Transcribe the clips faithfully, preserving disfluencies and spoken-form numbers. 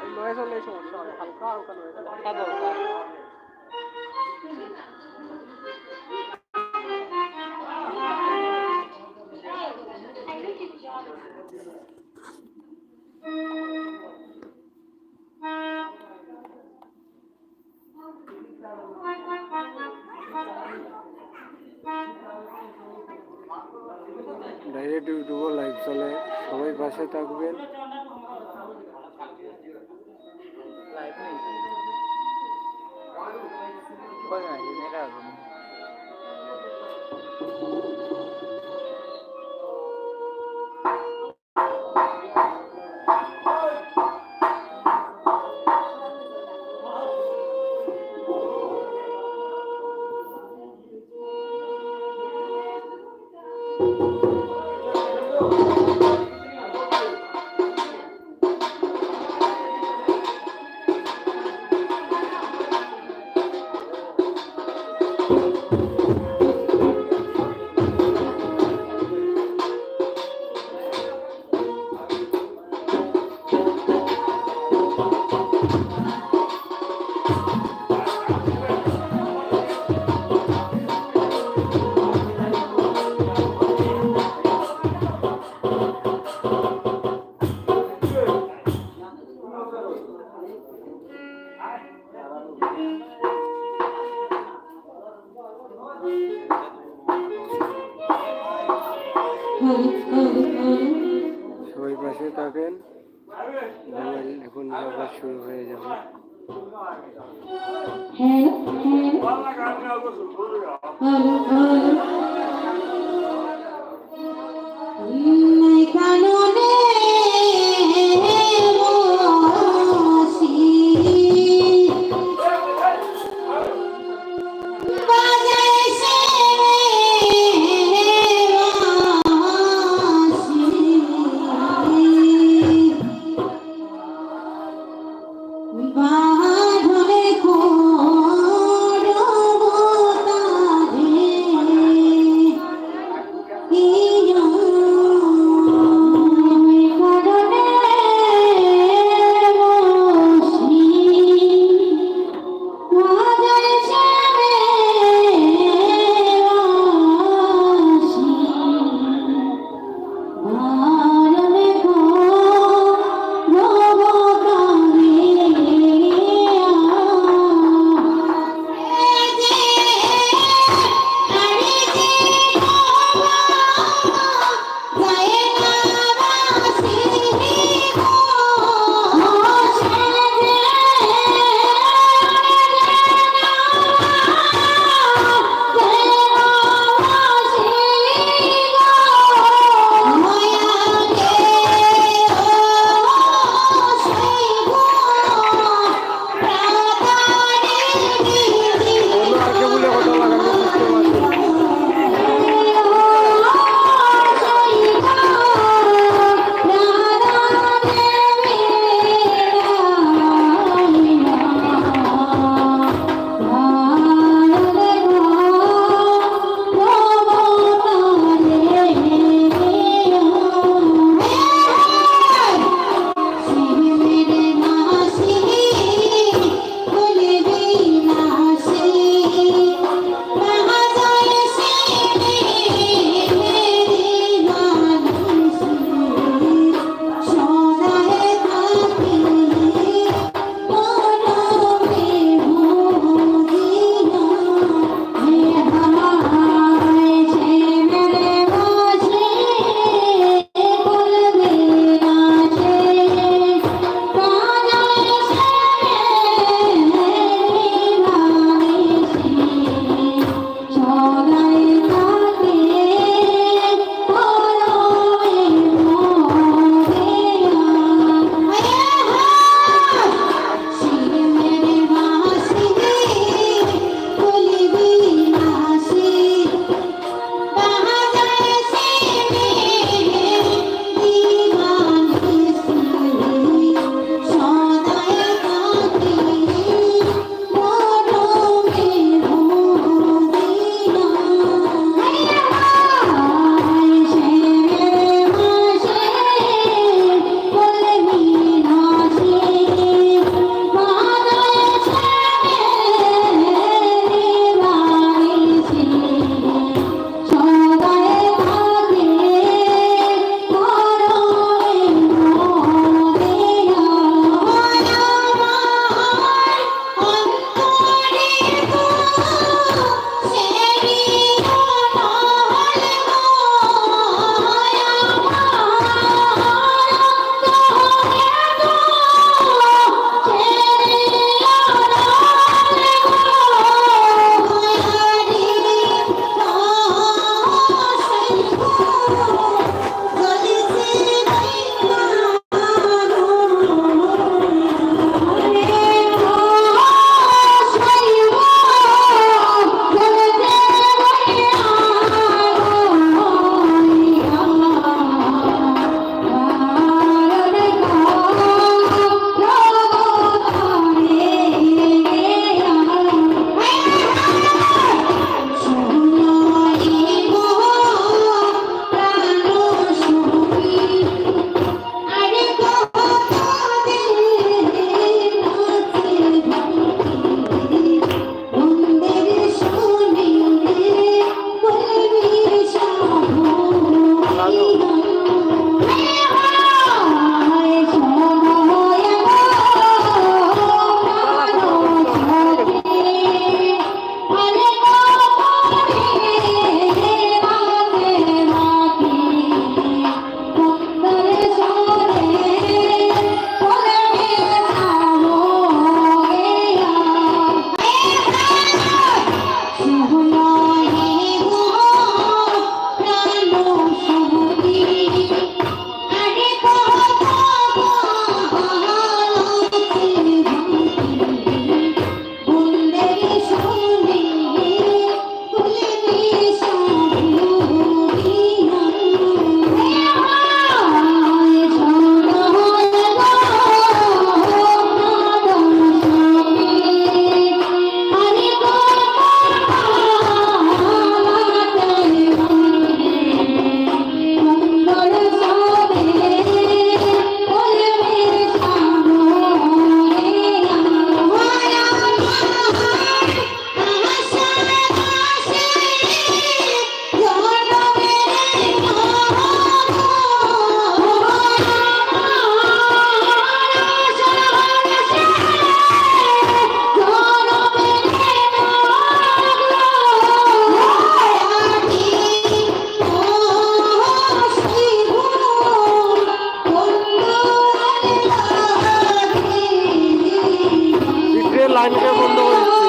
এই নয়েজ হলে সমস্যা হয়, হালকা হালকা নয়েজ হলে। হালকা দরকার। ডাইরেক্ট ইউটিউবে লাইভ চলে, সবাই পাশে থাকবেন। সবাই পাশে থাকেন, মোবাইল এখন আবার শুরু হয়ে যাবে। Hello, hello. Hello, hello. এখানে বন্ধ হয়েছে।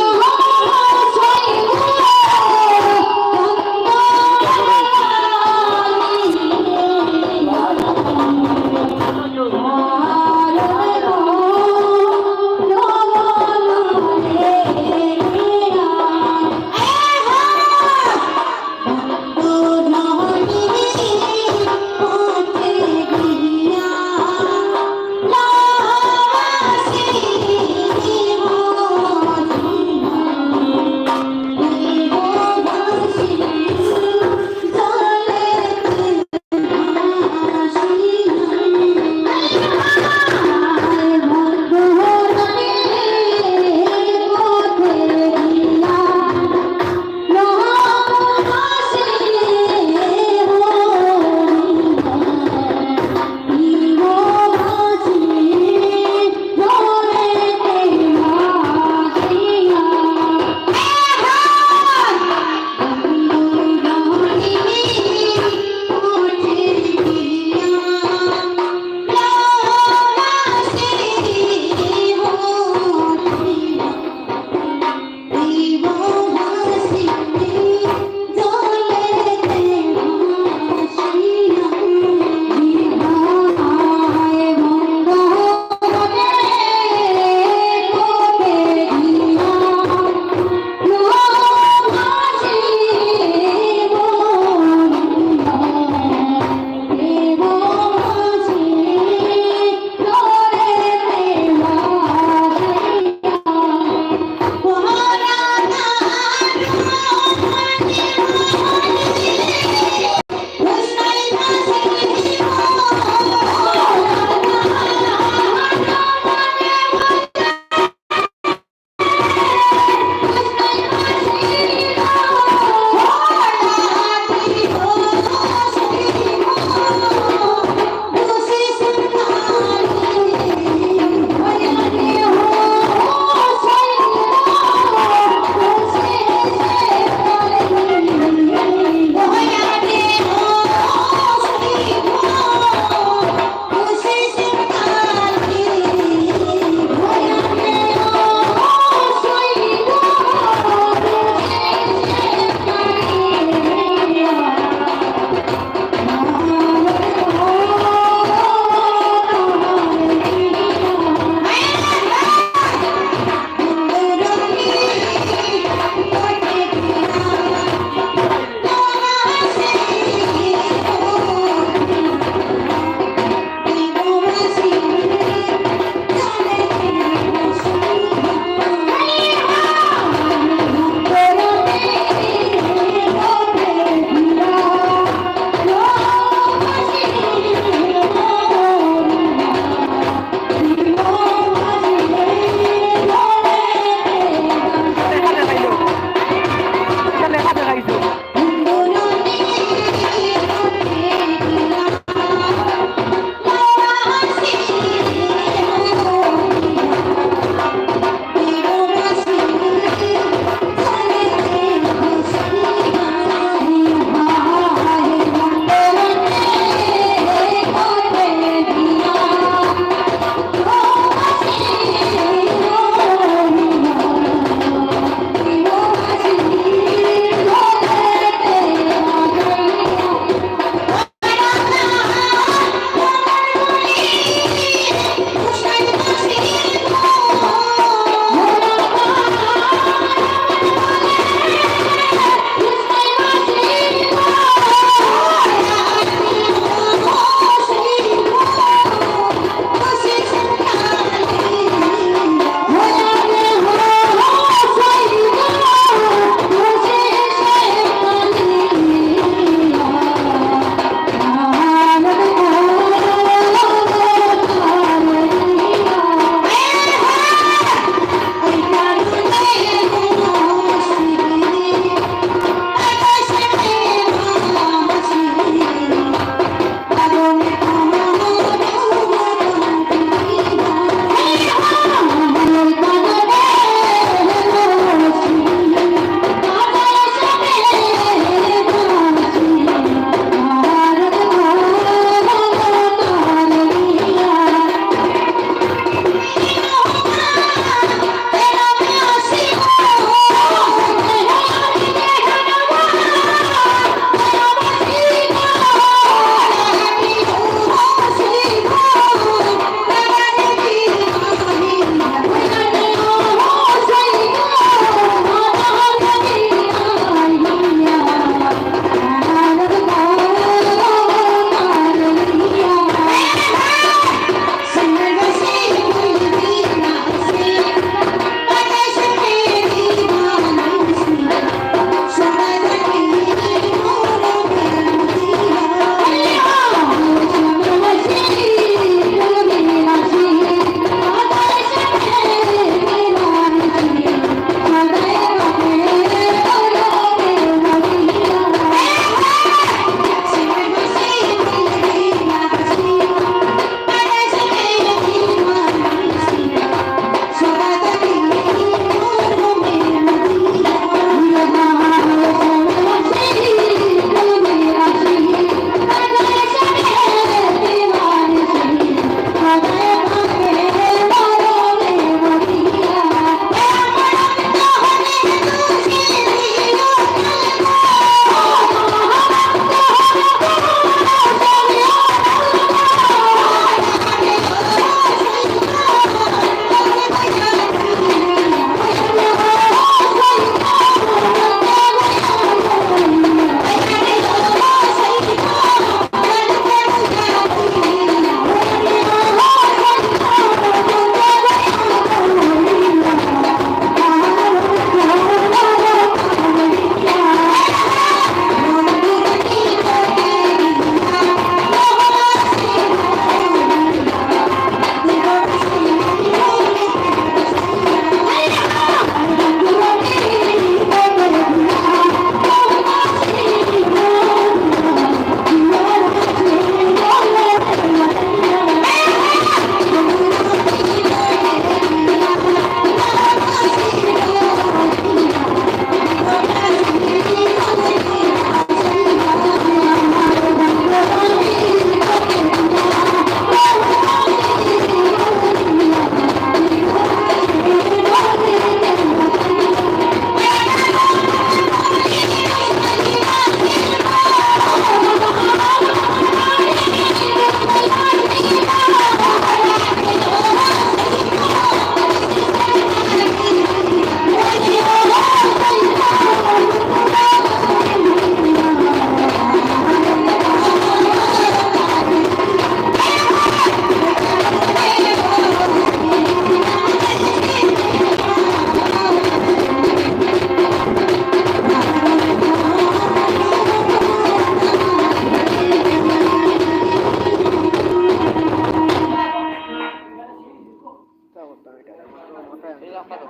এই লাম্বা তো।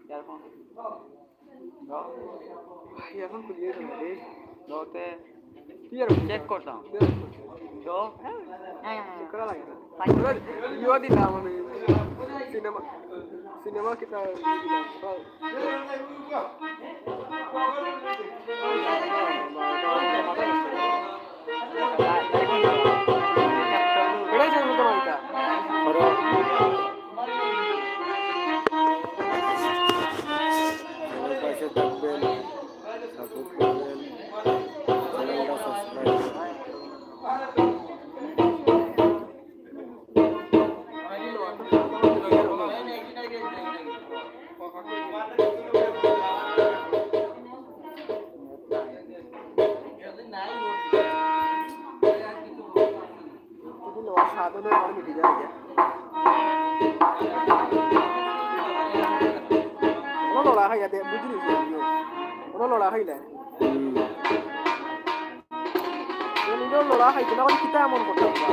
ইয়ারফোন। ইয়ারফোন খুলিয়ে তো রে। দতে। কি আর চেক করতাম। কি আর করতাম? তো? হ্যাঁ, হ্যাঁ, হ্যাঁ। চেক করা লাগে না। ইয়ে দিতাম আমি। সিনেমা, সিনেমা কিতা? এটাই শেষ করতে পারি তা। সবাই পাশে থাকবেন, সাপোর্ট করবেন, চ্যানেলটা সাবস্ক্রাইব করবেন। যদি লওয়া স্বাদ হলে আমার মিটে যায় গিয়া। কোনো লড়া খাইয়া দে, বুঝলি? কোনো লড়া খাইলে। নিজেও লড়া খাইতে না, মানে কিতা এমন করতাম না।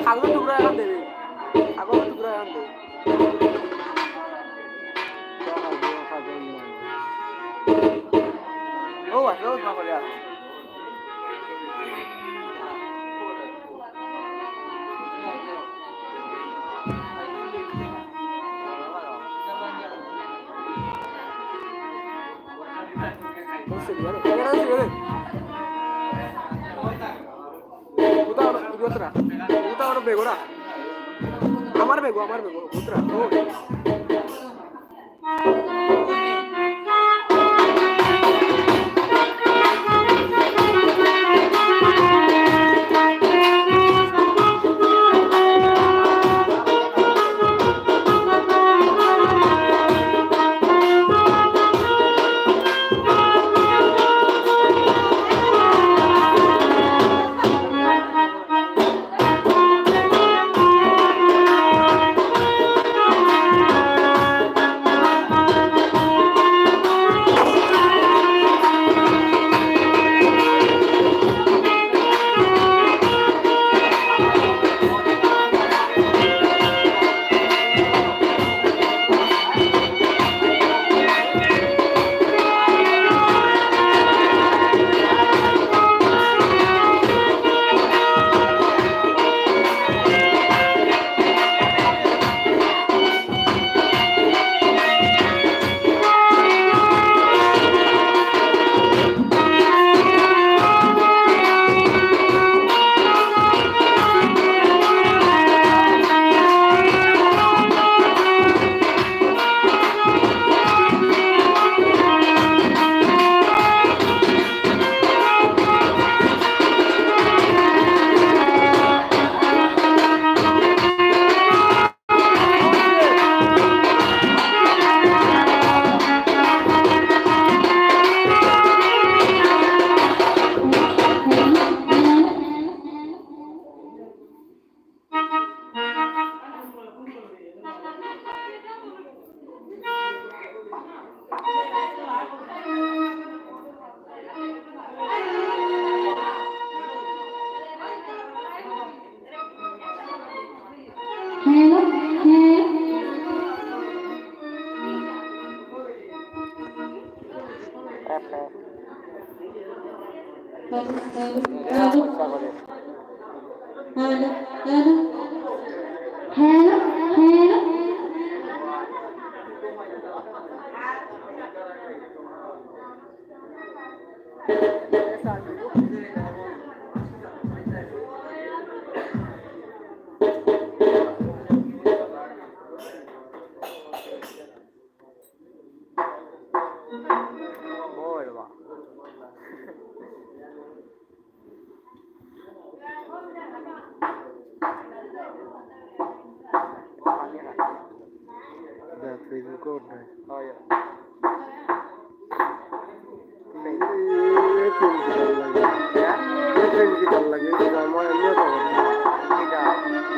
খাগল টুকরা এখন দেবে, খাগল টুকরা এখন দেবে। ও, আসলে ওর বাবা যা। উতা ওর, উতা ওর বেগরা। আমার বেগো, আমার বেগো, উতরা। দেখ, Facebook-ও উঠে। এই প্রেম কিতার লাগে? এই প্রেম কিতার লাগে? এই যে আমার এমনিও তো করে। কিতা?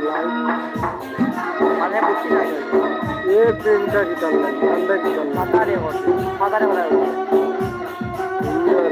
Like। মানে বুঝছি না। এই প্রেমটা কিতার লাগে? ঠান্ডা কিতার লাগে? মাথারে করছে। মাথারে করে। সুন্দর।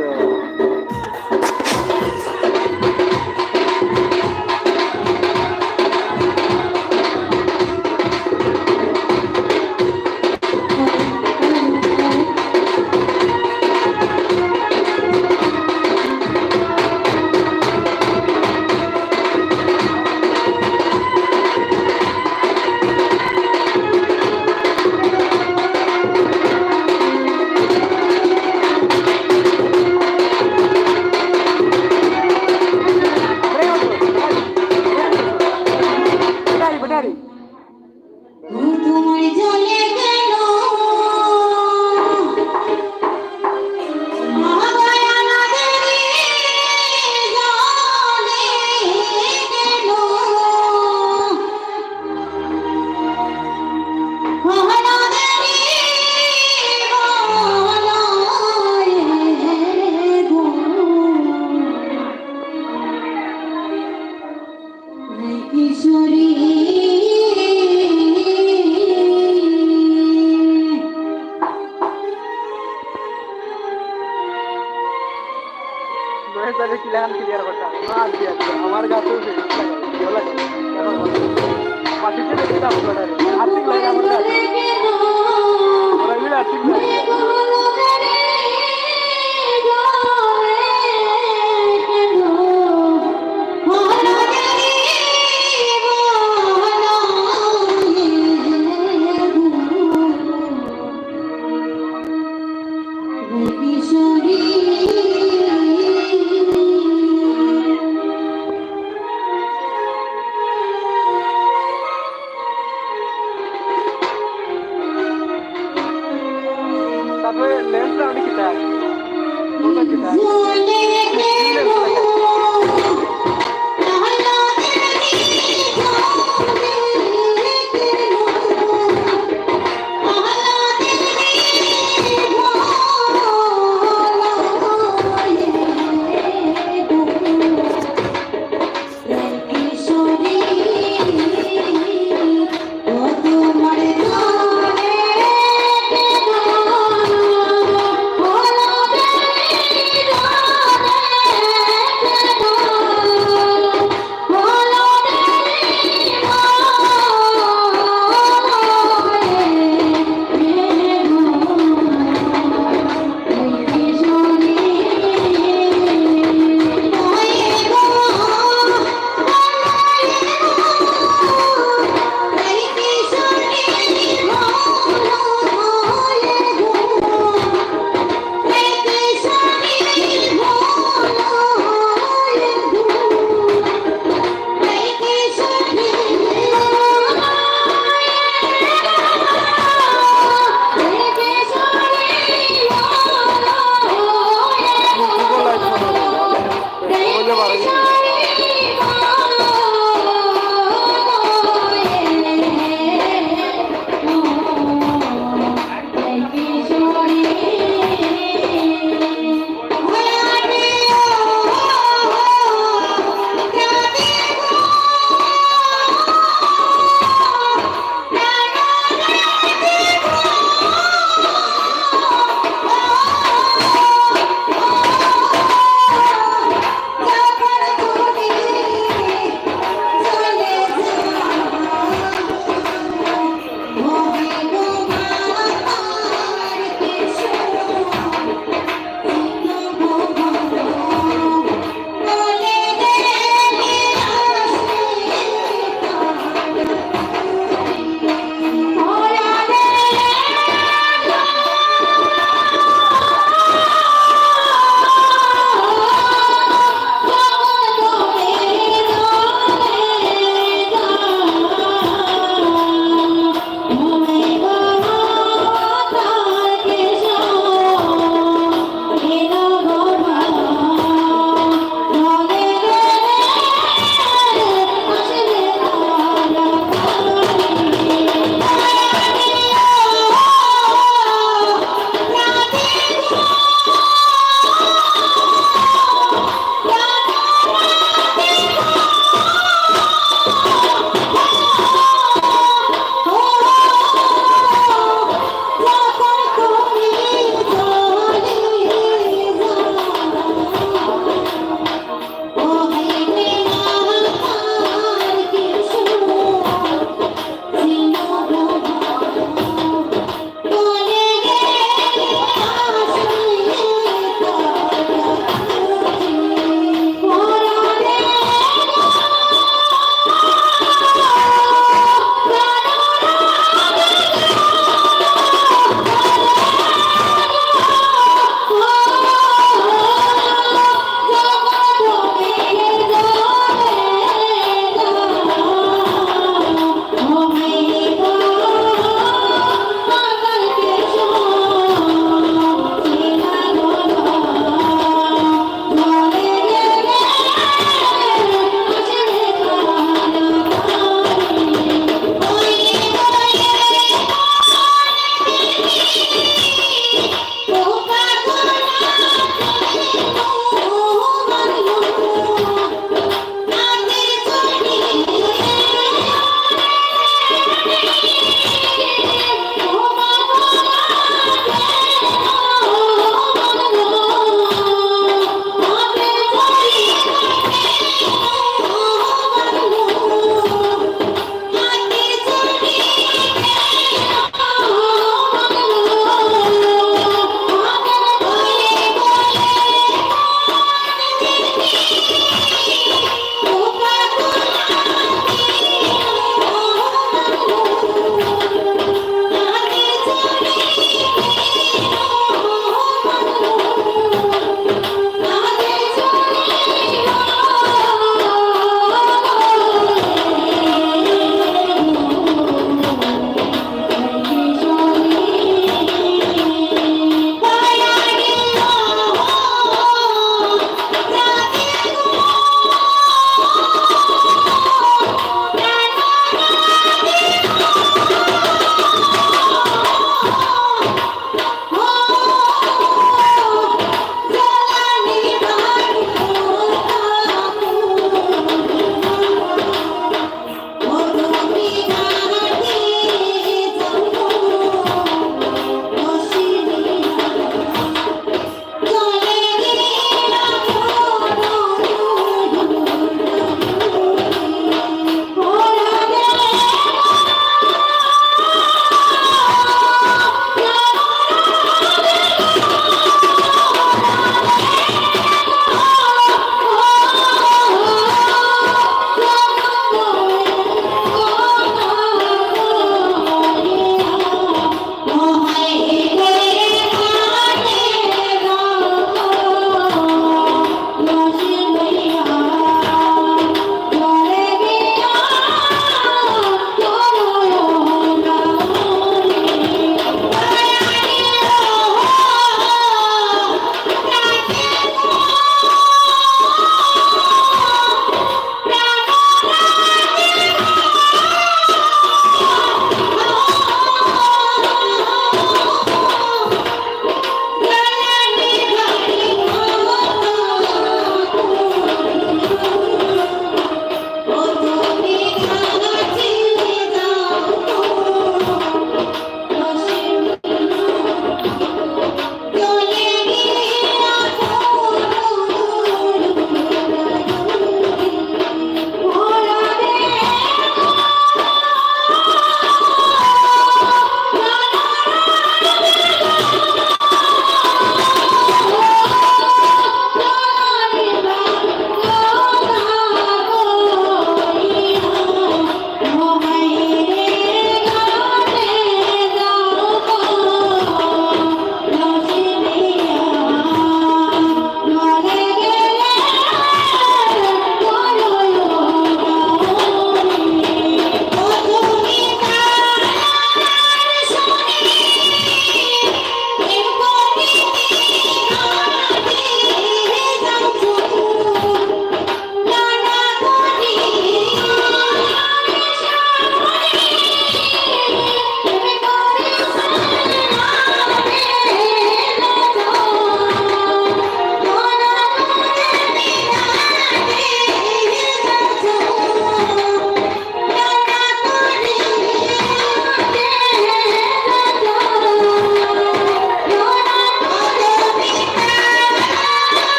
নয় তারিখ কিলাখান ক্লিয়ার কথা। আচ্ছা, আচ্ছা, আমার গাছেও সেই ইচ্ছা করে, ভালো লাগে। এখন বলো। পাখিতে দেখতে দাম করে। আর্থিক লাগে আমার গাছে। ওরা মিলে আর্থিক লাগে। তারপরে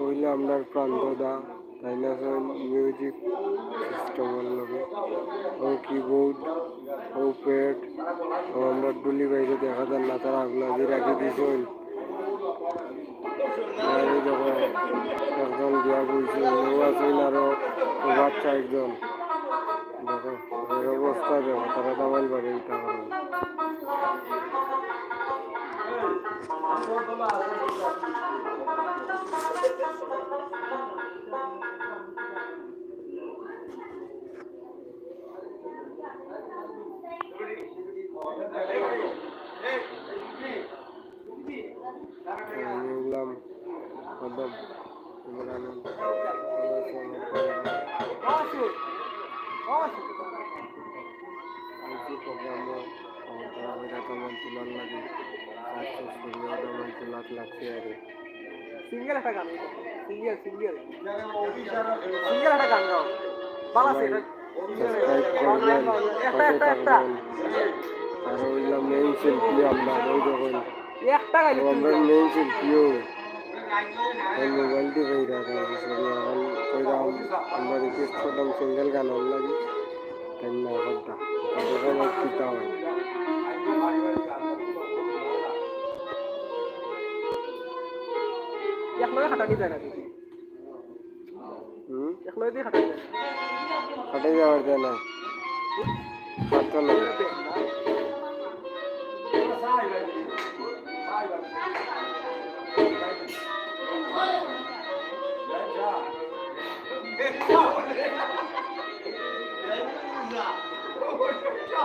অইলো আমরার প্রান্ত দা, তাইন আছইন মিউজিক সিস্টেমর লগে। অউ কিবোর্ড, অউ প্যাড, অউ আমরার ডুলি ভাইরে দেখা যার না, তারা আগুলা দি রাখি দিছইন। আর এই দেখো, একজন গিয়া বইছে, অউ আছইন আরো ওভার চাইরজন। দেখো, এর অবস্থা দেখো, তারা দামাইল বাড়ি ইটা করে। আমি হইলাম কদম ইমরান। আইছি প্রোগ্রামও আমার তারা বিরাট আমার তুলার লাগি, কাজ শেষ করিয়া আমার তুলাত লাগছে আর কি। সিঙ্গেল একটা গান গাও, সিঙ্গেল, সিঙ্গেল। সিঙ্গেল একটা গান গাও। ভালা আছে এটা। সাবস্ক্রাইব করবেন, একটা, পাশে একটা, একটা। থাকবেন। আর হইলাম মেইন শিল্পী আমরা, ওই দেখুন। একটা গাইলে ও, আমরা তিনটা। মেইন শিল্পীও। এই মোবাইলটি ভাই রাখা আছে, সরি, এখন কইরাম, আমরা রিকোয়েস্ট করলাম সিঙ্গেল গান ওর লাগি। তাই না, কথা। দেখা যাক কিতা হয়। এক লগে খাটানি যায় না কিন্তু। হুম? এক লগে দিয়ে খাটানি যায় না। খাটানি যাওয়ার যায় না। পারতো না।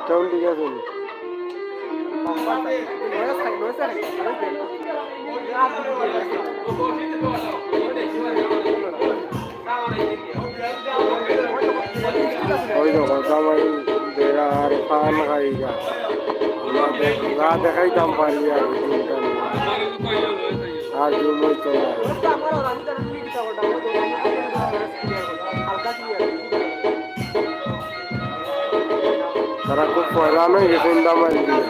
তখন ঠিক আছে। ওই দেখো, জামাই বেড়া আর পান খাইগা। আমরা দেখ-, না দেখাইতাম পারি আর চিন্তা নেই। আর জুম হইতো না। তারা খুব হয়রান হয়ে গেছে ইন্দা মাইল দিয়া।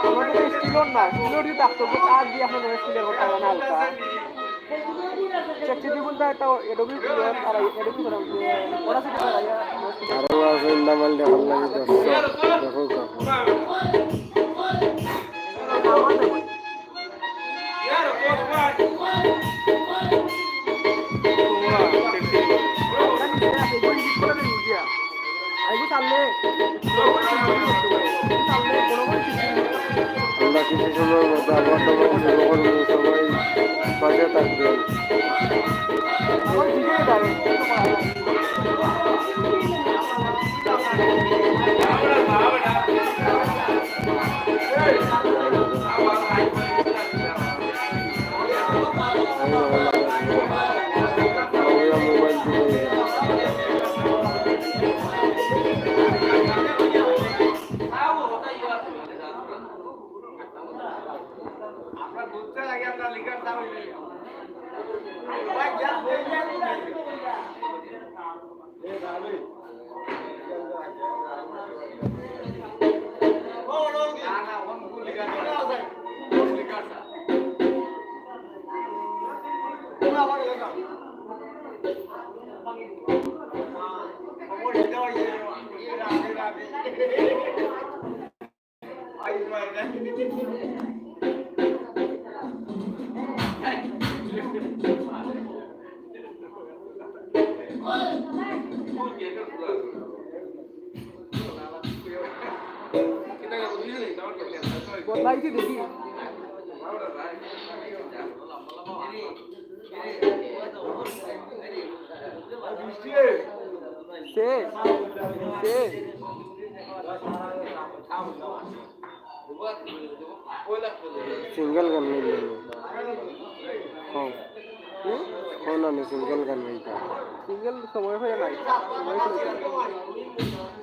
আমাদের তো স্টিলর না, স্টিলর যদি থাকতো, তো তার দিয়ে আপনার স্টিলের কথা না হালকা। চেক চিঠি বলতে একটা এডোবি প্রিমিয়ার আর এডোবি করা হচ্ছে, ওরা সেটা করা যায়। আরো আছে ইন্দা মাইল দেখার লাগি দর্শক, দেখো, দেখো। আমরা কিছু সময়ের মধ্যে আবার তখন শুরু করবো, সবাই পাশে থাকবেন। বদলাইছি দেখি। সে, সে। সিঙ্গেল গান নিলে। কম। হুম? কোন আমি সিঙ্গেল গান গাইতাম? সিঙ্গেল সময় হয়ে নাই। সময় হয়ে নাই।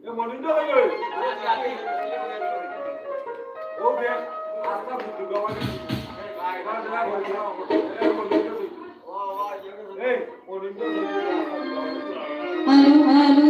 এ মনিন্দ ভাই ওই। ও দেখ, আস্তা বুদ্ধু বাবা। এই মনিন্দ ভাই। Hello, hello.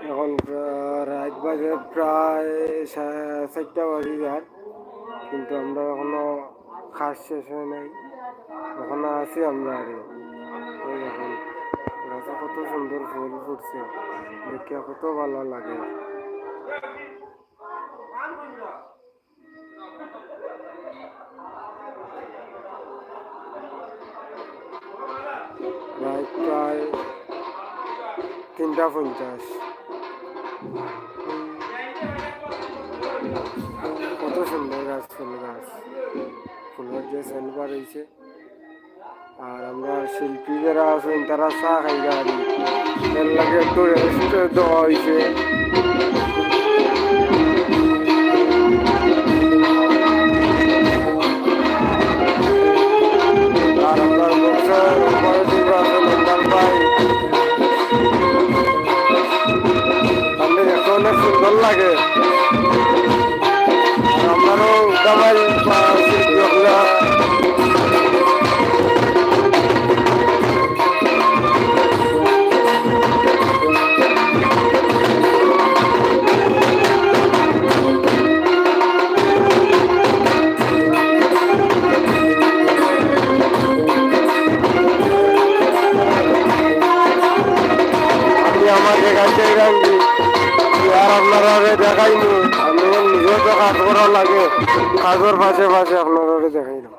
এখন প্রা-, রাইত বাজে প্রায় সা-, চাইরটা বাজি যার, কিন্তু আমরা এখনো কাজ শেষ হয় নাই। এখনো আছি আমরা আরে। এই দেখুন, গাছে কত সুন্দর ফুল ফুটছে, দেখিয়া কত ভালা লাগে। রাইত প্রায় তিনটা পঞ্চাশ। কত সুন্দর গাছ, ফুল গাছ, ফুলর যে সেন্ট বার অইছে। আর আমরার শিল্পী যারা আছইন, তারা চা খাইরা আর এর লাগি একটু rest দেওয়া অইছে। আর আমরার বক্সর উপরে যেগুলা আছে, মন্ডল ভাই, তাইলে দেখতে অনেক সুন্দর লাগে। আর আমরারও উদাবাই বা শিল্পী অকলরা। আমি আমার জায়গাতে রাখি, আর আপনারারে দেখাইমু। আমি নিজেও তো কাজ করা লাগে, কাজর পাশে পাশে আপনারারে দেখাইলাম।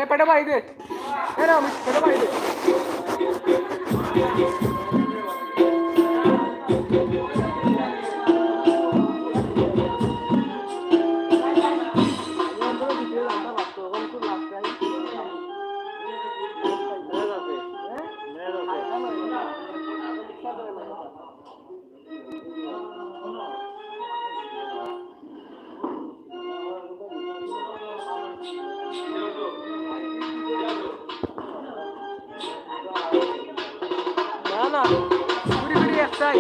এ, পেটে ভাই দে। এ, রাম, পেটে ভাই দে। না, না, ঘুরি ফিরি একটাই।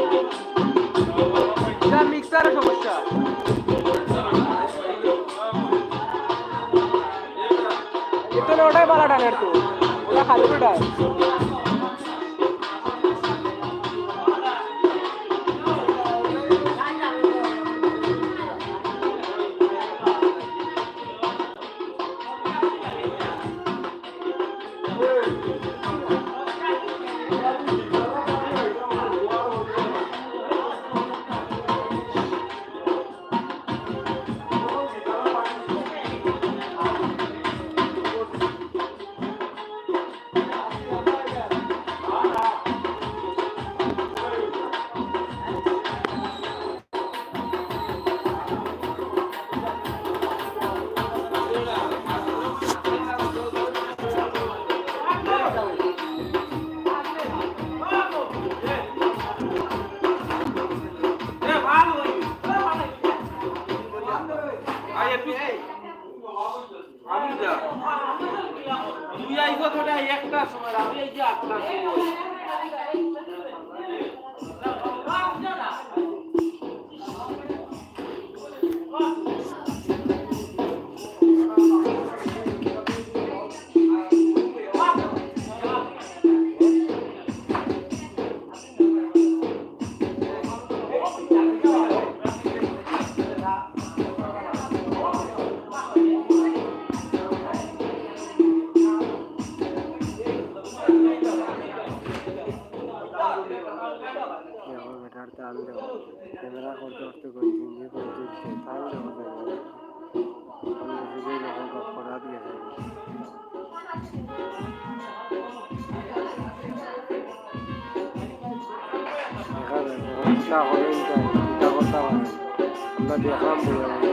যা মিক্সারের সমস্যা। এখানে ওটাই বালা টানের তো। আমি যা। তুই আইবো তো না একটা সময়, আমি এই যে আটটা সময়। দেখো বেটার তাল দেখো, ক্যামেরা করতে করতে কোন জিনিস করে তুলছে, তাল দেখো, দেখো। আমি শুধু এরকম গপ করা দিয়ে যাই। দেখা যাক, এখন কিতা করে ইটা, কিতা করতে পারে। আমরা দেখলাম বলে।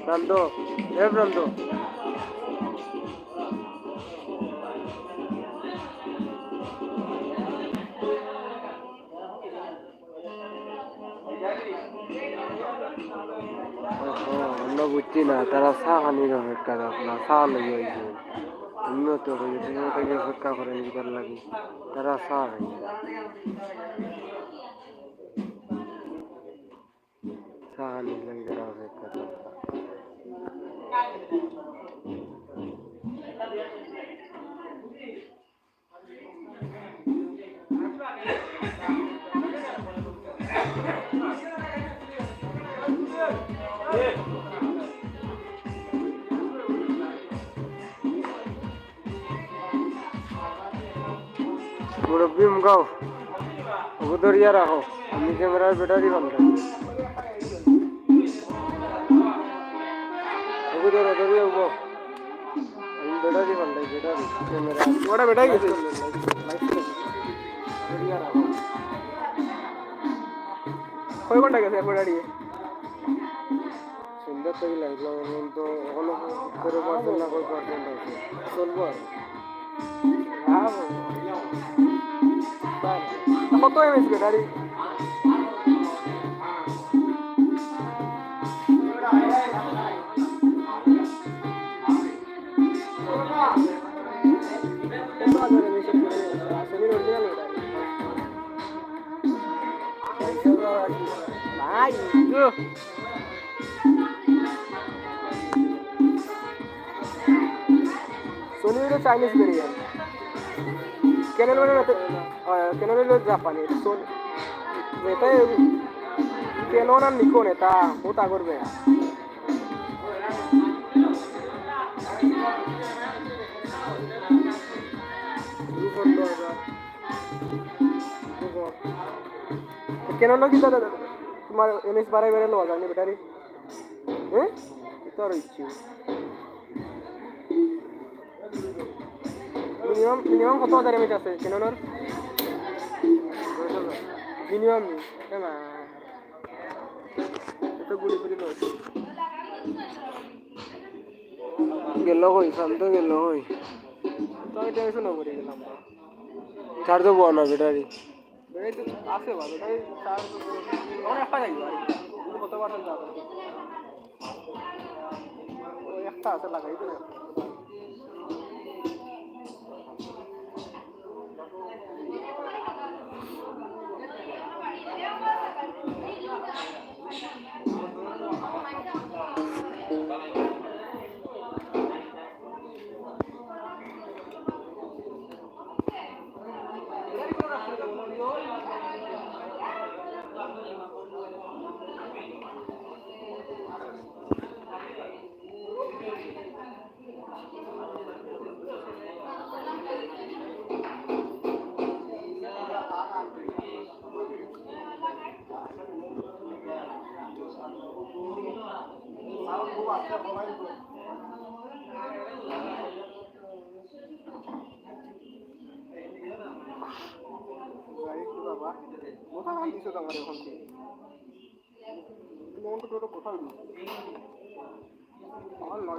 প্রান্ত, এ প্রান্ত। ওহো, আমরা বুঝছি না, তারা চা খানির অপেক্ষা, আপনার চা লই আইছে। আমিও তো কই, তুমি তো গিয়ে অপেক্ষা করেন কিতার লাগি, তারা চা খাই। চা খানির লাগি তারা অপেক্ষা করে। মুরব্বি মুগাও, ওগু ধরিয়া রাখো, আমি ক্যামেরার ব্যাটারি বন্ধ। ওগু ধরো, ধরিয়া উবো। আমি ব্যাটারি বন্ধ, ব্যাটারি, ক্যামেরা। ওটা ব্যাটারি গেছে। ধরিয়া রাখো। কয় ঘন্টা গেছে এক ব্যাটারি? সুন্দর তো লাগলো, এখন তো এখনো তেরো পার্সেন্ট না কয় পার্সেন্ট আছে, চলবো আর। কত এমএএইচ ব্যাটারি? আই, ইয়ো। Sony অইলো Chinese variant। Canon মানে, আহ, Canon অইলো Japanese। Sony, ইটা Canon আর Nikon, ইটা বউত আগর বেয়া। Canon কিতা দাদা? তুমার mAh বাড়াই বাড়াই লওয়া যায়নি battery? হ্যাঁ? ইতা আর ইচ্ছু। Minimum, minimum কত হাজার mAh আছে Canon-র? Minimum নি? এ মা। এত গুলি গুলি লয়। গেল কই? শান্ত গেল কই? তো আমি tension-এ পড়ি গেলাম। তার তো বড় না battery। Battery তো আছে বা, battery চার্জ তো অনেক একটা যাইবো আর কি। কিন্তু কত percent যাবে? ওই একটা আছে, লাগাই তো।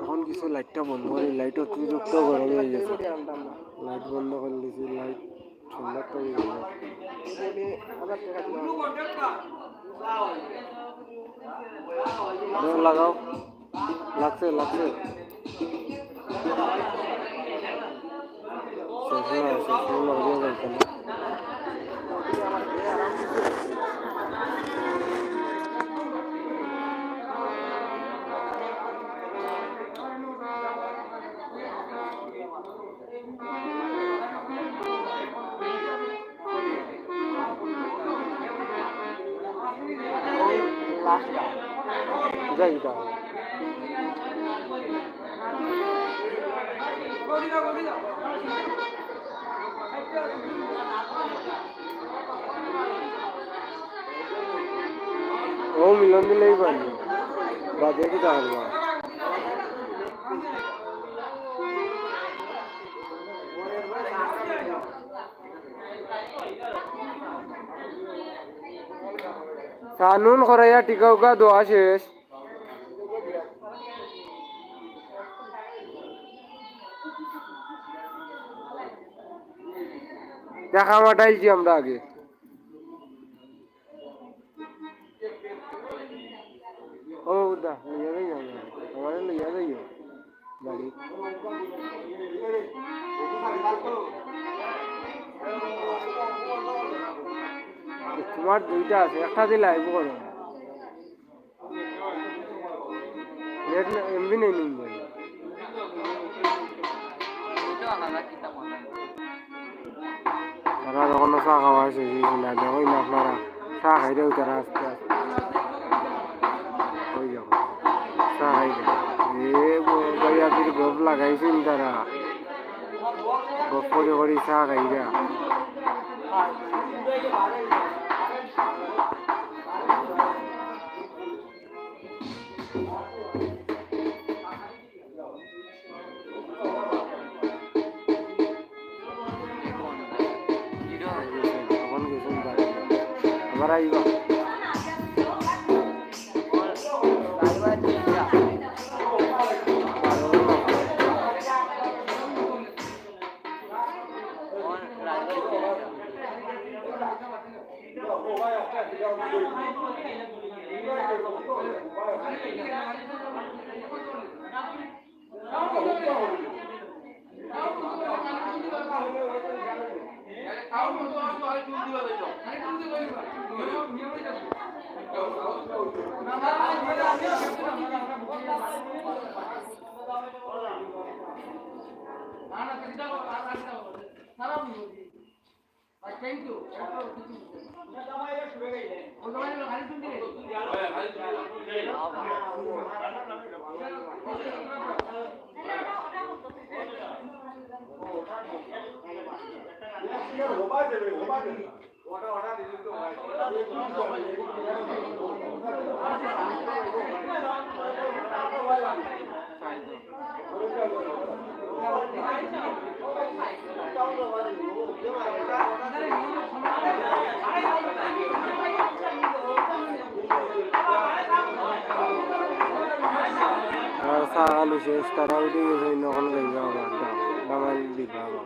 এখন কিছু light-টা বন্ধ করি, light অতিরিক্ত গরম অই গেছে। Light বন্ধ করি দিছি, light ঠান্ডা তো অই গেল। লাগাও। লাগছে, লাগছে। শেষ না, শেষ না, অডিও বলতে না। যাই এটা। ও মিলন দিলেই পারবে। বাদে কি তাহলে? সানুন করাইয়া টিকাউকা দোয়া শেষ। দেখা মাতাইছি আমরা আগে। ও দা, লইয়া যাই না, আমারে লইয়া যাইও। বাড়ি। তোমার দুইটা আছে, একটা দিলে আইব করে। নেট না, এমবি নেই নি ভাই। তারা তখনও চা খাওয়া শেষ অইছে না, দেখইন না আপনারা, চা খাইরা উঠরা আস্তে আস্তে। ওই দেখো, চা খাইরা। এ ব-, ভাইয়া ফির গপ লাগাইছইন তারা। গপ করি করি চা খাইরা। এখন গেছেন বাড়ি। আবার আইবা। আর চা খাইলু শেষ, তারা উঠি গেছে, অখন লইবা আবার, দাম, দামাই দিবা আবার।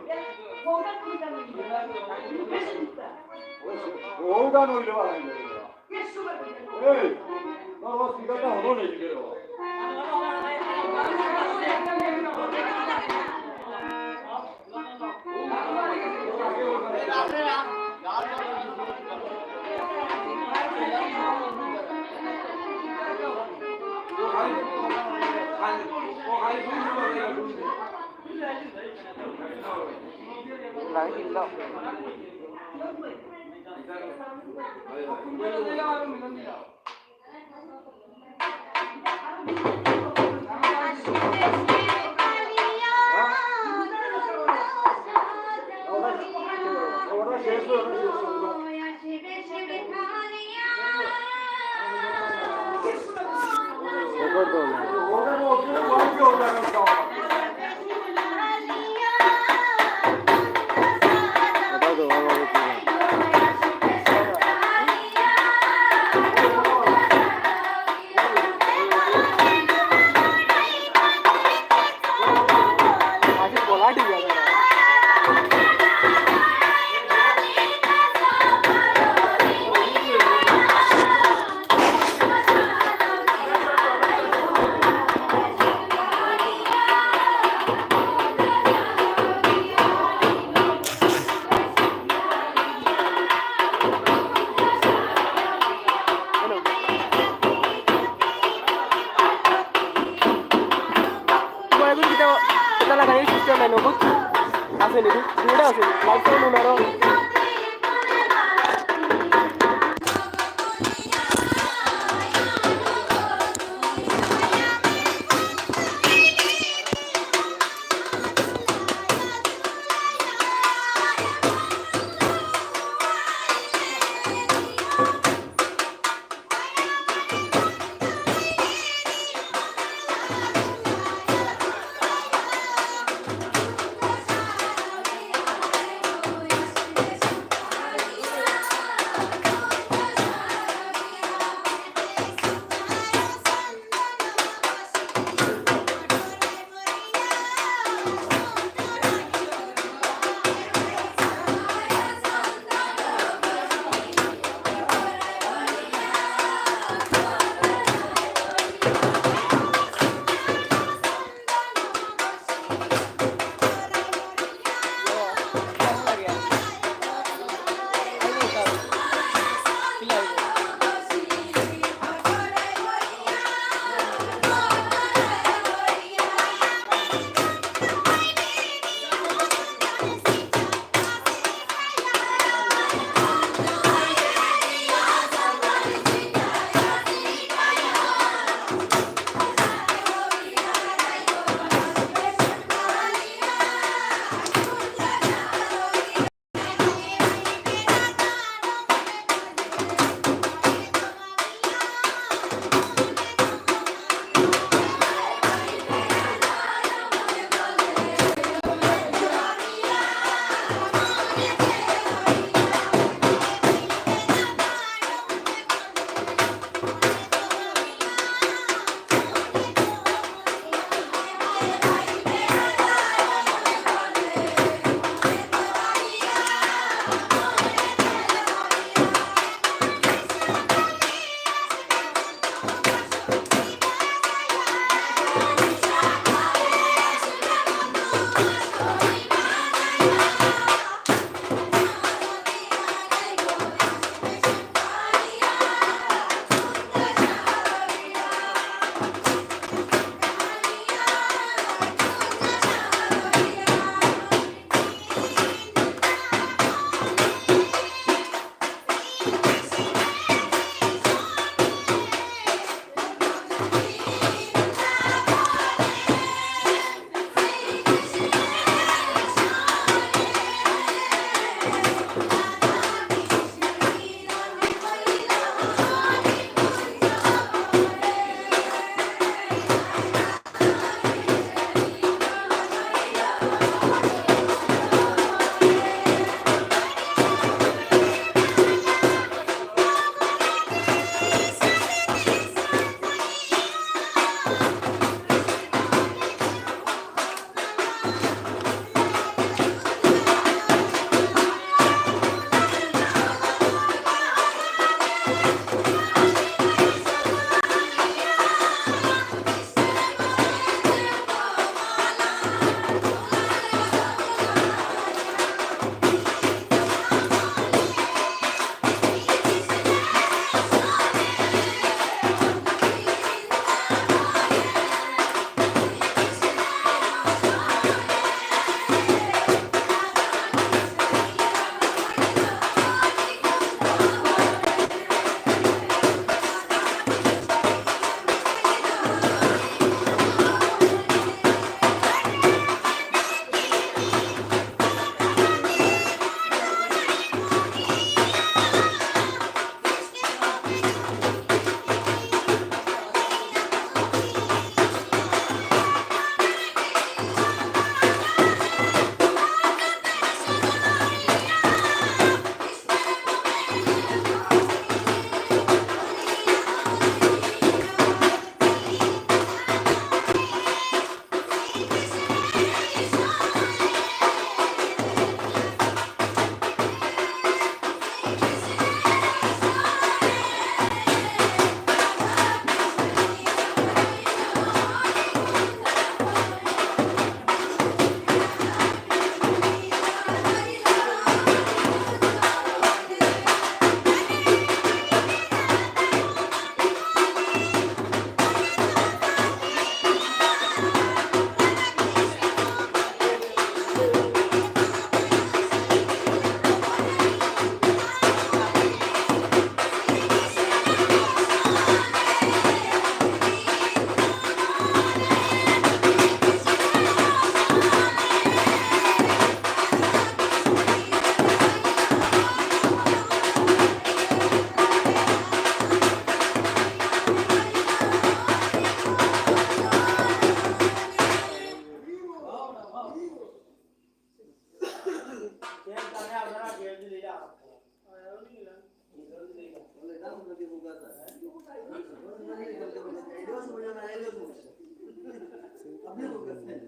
তোমার এখন কিতা, কিতা লাগাই সিস্টেম নাই নগদ? আছে নি? দুইটা আছে নি? লাইট সাউন্ড উনারও। আপনি বলতেছেন।